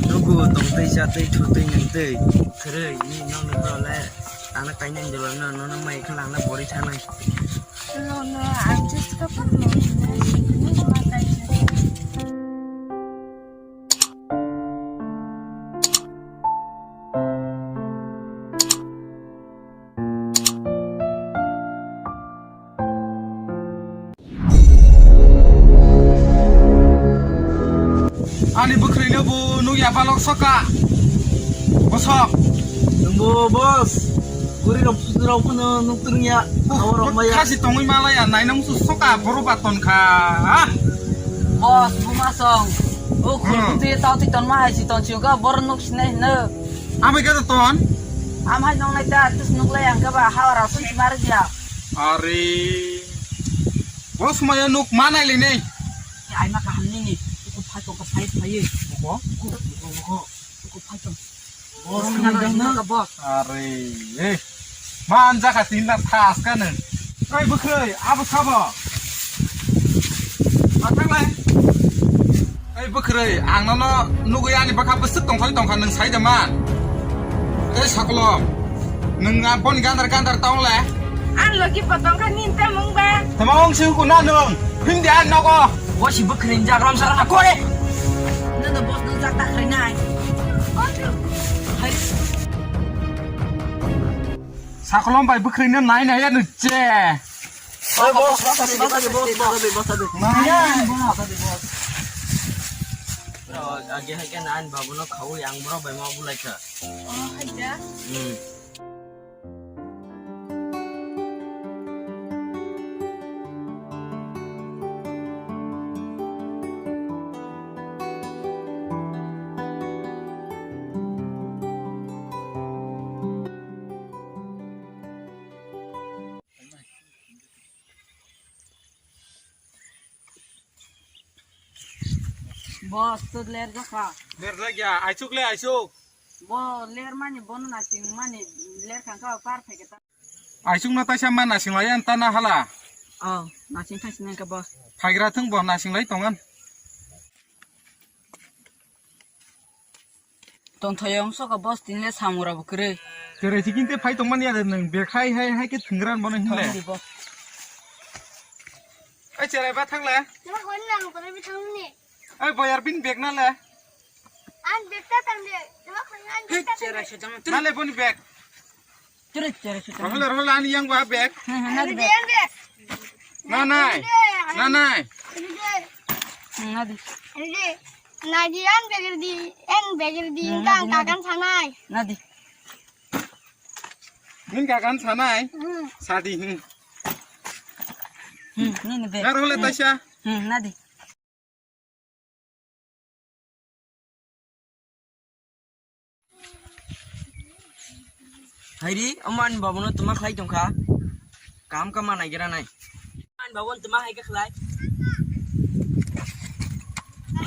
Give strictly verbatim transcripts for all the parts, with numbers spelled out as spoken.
Nugo tongtwi chatwi thutwi nungtwi. Kwrwi ni nokni borok le ano kainani dolo no nono mai khe langna bori thanai. No, no, I'm just a couple of minutes. Ani bwkhwrwino bo nukya balok soka. Bosok. Nungbo boss. Guri rok putu rok phano nuk turungya. Awar rok maya. Khasi tongwi malaya nainong su soka boru baton kha. Boss, buma song. O khurkuti tau ti ton ma hai si ton chiu ka bor nuk sinai no. Amai ka ton? Amai nong nai ta tus nuk lai ang ka ba hawa rau sun si mar dia. Are. Bo sumaya nuk manai le nei. Ai ma kaham ni ni. Ko phai ko ka sai phai. Ko ko ko ko phai ko. Bo sumaya nuk ka bo. Are. Eh. Man jaka tin na thas ka nang. Ai bwkhwrwi abo sabo. Ma thang lai. Ai bwkhwrwi, ang nono nugwi ani bwkha bwswk tongthai tongkha nwng sai da man. Tei sakolom, nwng a boni gandar gandar tong le? Ang logi bo tongkha nini tei mung ba. Tama wng sing kuna nwng, him di an nogo. Bo si bwkhwrwi ni jagram sara na kore. Nono boss no jak ta khwrwi nai. Hai. Sakolom bai bwkhwrwi no nai nai ya nw che. Oi, boss, boss, boss, boss, boss, boss, boss. Maya. Bro, age hai khe nang ani babuno khaui ang borok bai ma bulai kha. Oh, hai da. Hmm. Boss, to ler jakha. Ler jakya, aisuk le aisuk. Bo ler mani, bono nasing mani, ler khangka par phai khe ta. Aisuk no taisa ma nasing lai an ta na hala. Oh, nasing thai sinai ka boss. Phaigra thung bo nasing lai tongan. Tongthai wng soka boss tinle samura bo kwrwi. Kwrwi si kinte phai tongmani ya nwng bek hai hai hai khe thwngran bono hinle. Thangdi boss. Ai cherai ba thangle. Tuma hon nang pore bi thangni. Ai boyar bin bek na le. An bek ta tangde. Tuma hon an bek ta tangde. Cherai se tama. Na le boni bek. Tere, tere, tere. Rahul, Rahul, ani yang ba bag. Hmm, hmm, nadi bag. Nanai. Nanai. Hmm, nadi. Nadi, an bag di, an bag di, hmm, nadi, kakan sanai. Nadi. Min kakan sanai. Hmm. Sadi, hmm. Hmm, nini bag. Rahul, hmm. Taisa. Hmm, nadi. Hairi, omo ani babuno tuma khlai tongkha. Kam kama naigira nai. Ani babuno tuma hai khe khlai.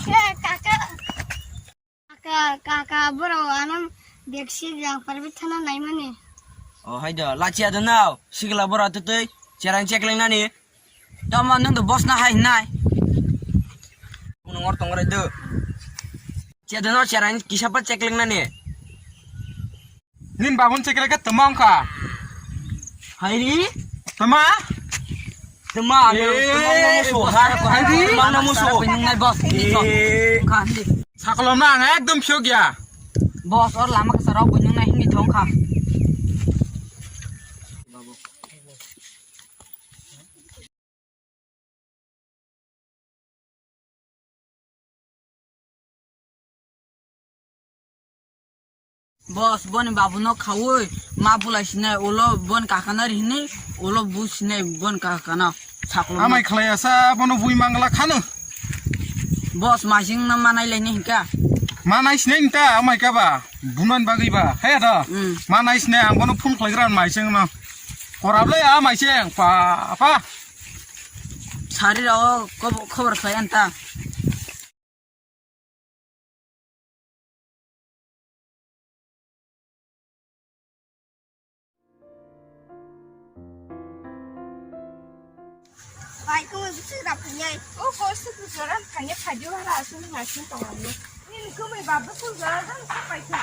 Kaka, kaka. Kaka, kaka, boro anam beksi jang parbi thana naimani. O hai do, lachi ado nao. Sigla boro tutui, cherang chekling nani. Tamo nwng do boss na hai nai. Nwng or tong rai do. Chedo no cherang kisa pa chekling nani. Nin babun chekling ka tama wngkha. Hairi? Tama? Tama, eh, tama na musu, ha? Hairi? Tama na musu. Nai boss, ini to. Eh. Kha, ini. Sakolom na ang ekdom phiyo gya. Boss, or lama ka sarok bunyung na hini thong kha. Boss, boni babuno khaui ma bulai sinai, ulo bon kakana ri hinui, ulo bu sinai bon kakana saklo. Amai khlai asa bono bui mangla khano. Boss, maising no manai laini hinka. Manai sinai nta amai kaba, bunan bagwi ba, he da. Hmm. Manai sinai ang bono phone khlaigra maising no. Korablai a maising, pa, pa. Sari rao kob-, khobor khlai anta. Bai, kung bisi rap nyai. Oh, kau sih. Tora thangya phaidi wara aswk nang aswk tongo. Nini kwmwi baba sujak jang sapai kha.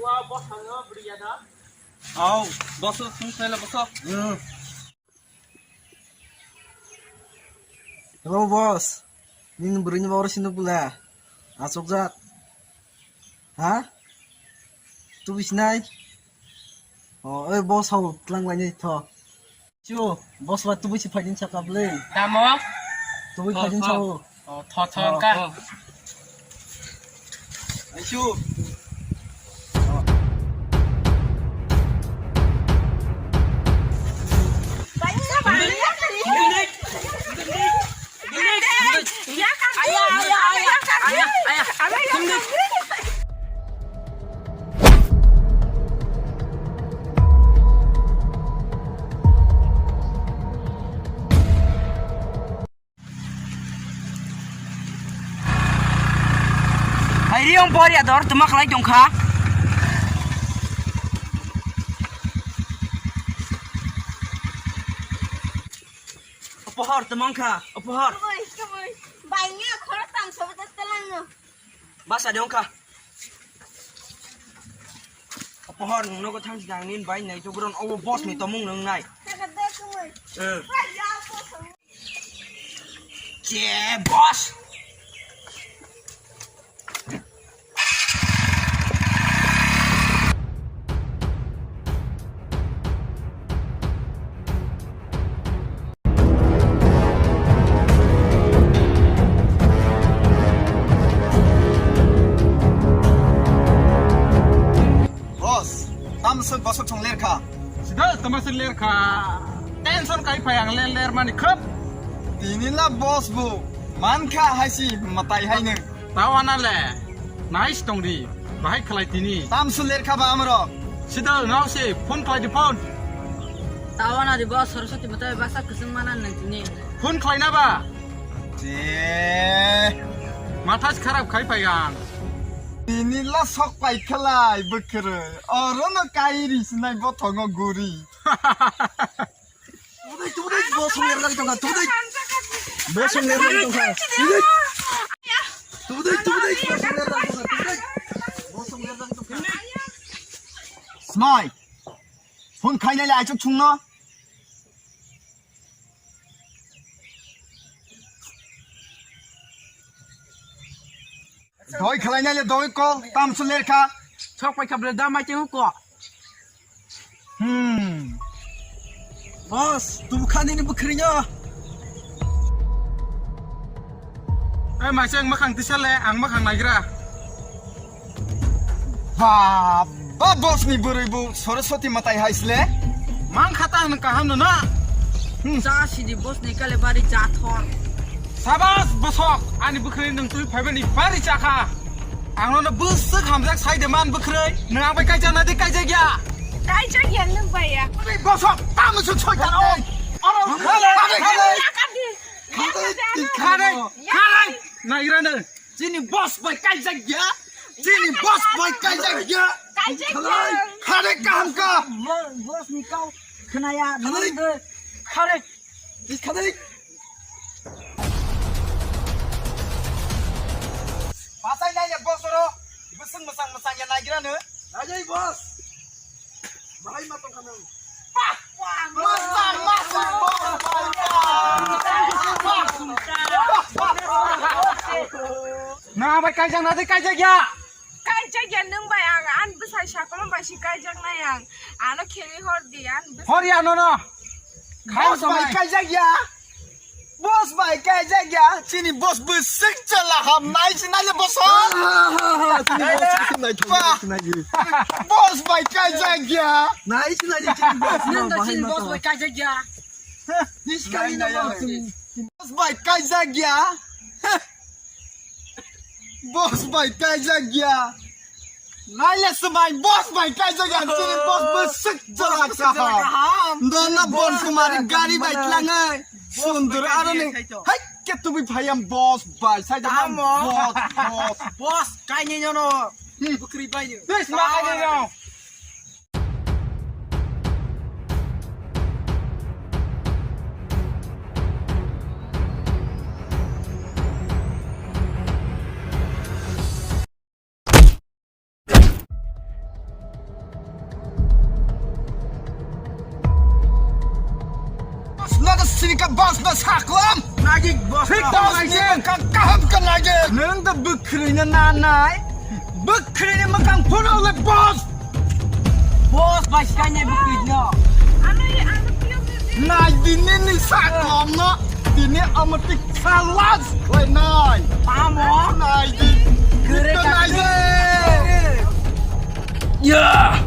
Wa boss ano bwrwi ya da. Au, boss, phone khaila boss. Hmm. Hello boss, nini bwrwini bawra sinuk bwla? Achukjak. Ha? Tubui sinai? O, oi boss hau tlang lainai tho. Chu, boss ba tubui si phaidin sakap le. Tamo? Tubui phaidin sao. Oh, tho tho ka. Aisu. Hai, Riyong Boriya dor tuma khlai tongkha. Opohor tuma wngkha, opohor. Koboi, koboi. Bai, nge khoro tang sobo ta telang no. Basa de wngkha. Opohor, nwng nogo thang si dang nin bai nai to gron obo boss ni tomung nwng nai. Kaka de koboi. Eh. Bai, ya, koboi. Che, boss! Boss, tamswk bosok thung lerkha. Sida tamswk lerkha. Tension kai phai ang ler ler mani khap. Tini la boss bu mankha haisi matai haino. Tawana le. Nice tongdi. Bahai khlai tini. Tamswk lerkha ba amro. Sida ngao se phone khlai di phone. Tawana di boss Saraswati matai baksa kusung mana nang tini. Phone khlai na ba. Je. Mathas kharap khai phai ang. Tini la sok pai khlai bwkhwrwi. Oro no kairi sinai bothongo guri. Tubudai, tubudai, bo songler lagi tongkha, tubudai. Bo songler lagi tongkha. Tubudai. Tubudai, tubudai, bo songler lagi tongkha, tubudai. Bo songler lagi tongkha. Smai. Phone khainai le aichuk chungno. Doi khlainai le doi ko, tamswk lerkha. Sok pai kha ble da mai cheng ko. Hmm. Boss, tubu kha nini bwkhwrwino. Eh, maiseng makhang tisa le, ang makhang naigra. Ba, ba boss ni bwrwi bu Saraswati matai hai sle. Mang khata hwn kaham no na. Hmm. Cha sidi boss ni kale bari cha thor. Sabas bosok, ani bwkhwrwi nwng twi phaibani bari chakha. Ang nono bwswk hamjak sai de man bwkhwrwi, nwng ang bai kaijak na de kaijak ya. Kaijak ya nwng bai ya. Ani bosok, tamo se choi ta no. Oro, khare, khare. Khare, khare. Naigra no. Chini boss bai kaijak ya. Chini boss bai kaijak ya. Kaijak ya. Khare kaham ka. Boss ni kau khnaya. Khare. Khare. Khare. Pasai nai ya boss oro. Bwswk mwchang mwchang ya naigra no. Naigai boss. Bahai ma tongkha nang. Mwchang mwchang boss bai ka. Na bai kaijak na de kaijak ya. Kaijak ya nwng bai ang an bwsai sakolom bai si kaijak nai ang. Ano kheli hor di an bwsai. Hor ya no no. Boss bai kaijak ya. Boss bai kaijak ya. Chini boss bwswk chala ham nai si nai le boss. Chini boss bwswk nai thok nai si nai. Boss bai kaijak ya. Nai si nai chini boss. Nang da chini boss bai kaijak ya. Nai nai. Boss bai kaijak ya. Boss bai kaijak ya. Naile swmai boss bai kaijak yang chini boss bwswk jora kaham. Dona boss kumari gari bai tlangai. Sundur aroni. Hai ke tubi phayam boss bai sai da boss boss. Boss kaini nono. Bukri bai. This ma kaini no. Naga sini ka boss na saklam. Nagi boss. Thik boss ni ka kaham ka nagi. Nang da bukri na nanai. Bukri ni makang phono le boss. Boss bai sikai ne bukri no. Ano ano piyo. Nai dini ni saklam no. Dini amatik khalas khlainai. Tamo. Nai di. Gere nai di. Ya.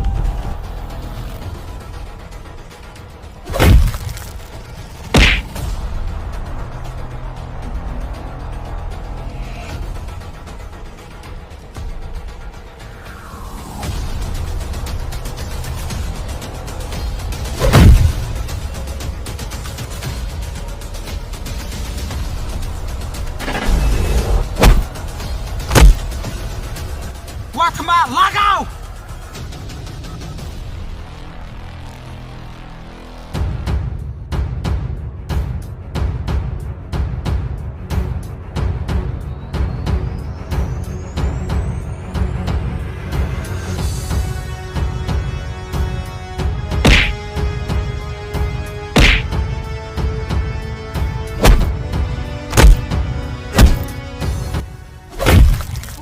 Watma lagao.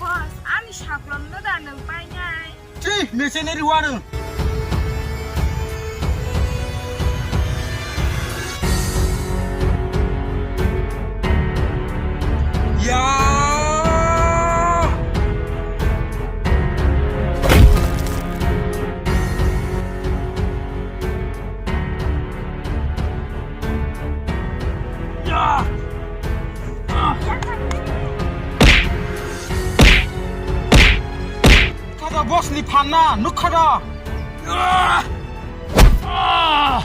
Boss, ani saklomno da nwng painai? Chi, mechine riwano. Ya! Ya! Ah! Kada boss ni phanna nukha da. Ah! Ah!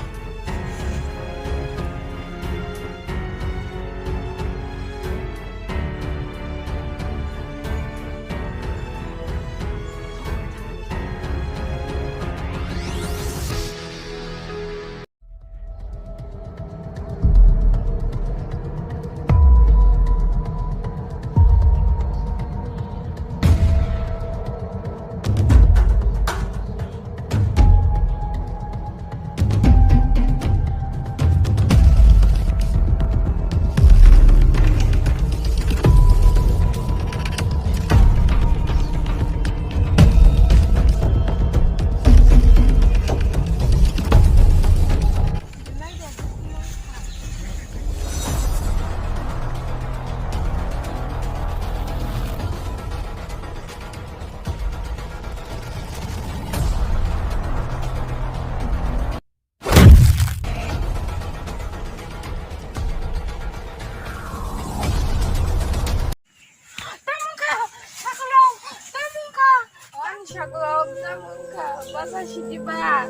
Tamungkha, saklong, tamungkha. Ang saklong, tamungkha. Basa sidi ba.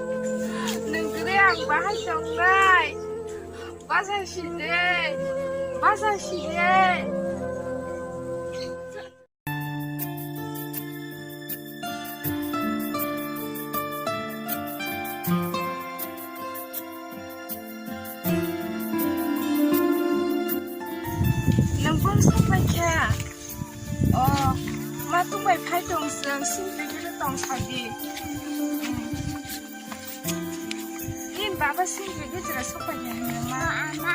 Nung kiri ang bahai tongnai. Basa sidi. Basa sidi. Nang bol sokpai kha? O, ma tungbai phai tong, chwng sindri giri tong sadi. Nin baba sindri giri sokpai kha hinwi ma. Ma, ma.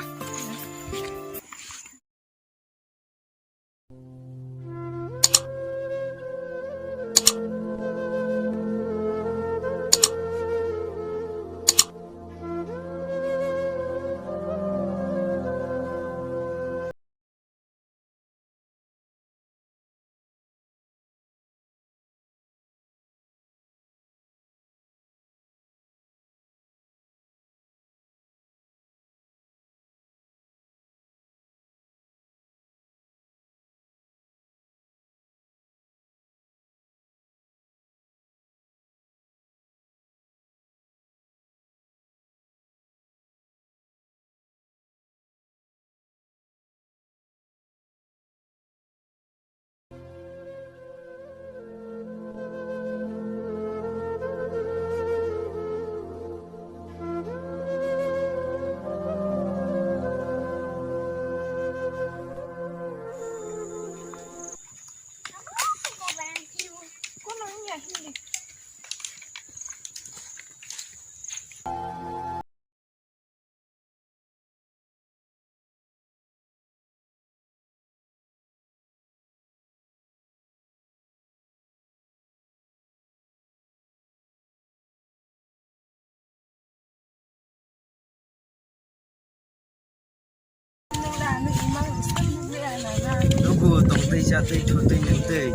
Nugu tongtwi chatwi thutwi nungtwi. Ei,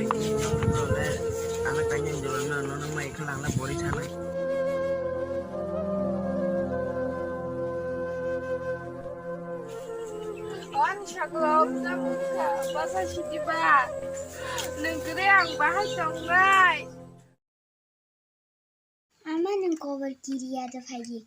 nini nokni borok le. Ano kainwi jora no, nono mai khe langla bori thanai. Ani saklo obda bukha basa sidi ba. Nung kre ang bahai tongnai. Ama nung kobor kiriya da phaidi.